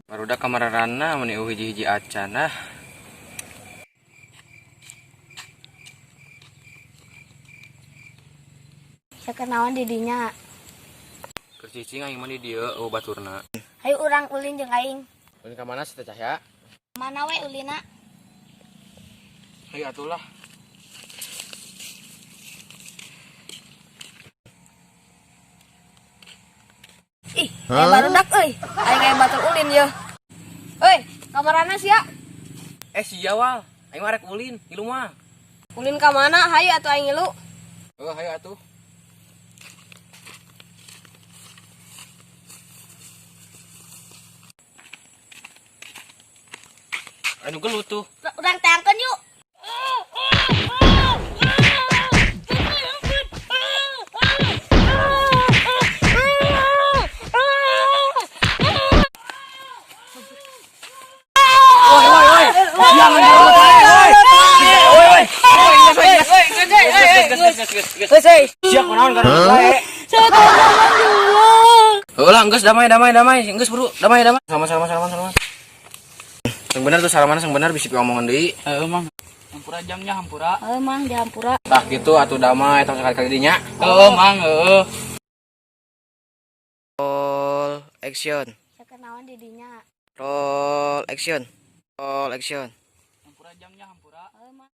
Barudak kamarana meni hiji-hiji acan ah. Sia naon di dinya? Keur cicing aing mah di dieu euweuh baturna. Hayu urang ulin jeung aing. Ulin ka mana sih teh Cahya? Mana we ulina? Hayu atuh lah. Ih, aya barudak euy. Aing aya batur ulin yeuh. Euy, kamarana sia? Eh sia wal, aing mah rek ulin, ngilu mah. Ulin ka mana? Hayu atuh aing ngilu. Heuh, hayu atuh. Anu gelut tuh. Urang teangkeun yuk. Woi woi woi. Jangan gelut woi. Woi woi. Woi, geus geus geus geus. Sia kunaon garulut wae. Heuh lah, geus damai damai damai, geus buru, damai damai. Sama sama sama sama. Yang bener tuh salamana yang bener bisi omongan deui. Heeh, Mang. Hampura jamnya hampura. Heuh, Mang, dihampura. Tah gitu atuh damai tong sekali-kali dinya. Heeh, Mang, heeh. Roll action. Sia naon di dinya? Roll action. Roll action. Hampura jamnya hampura. Heuh, Mang.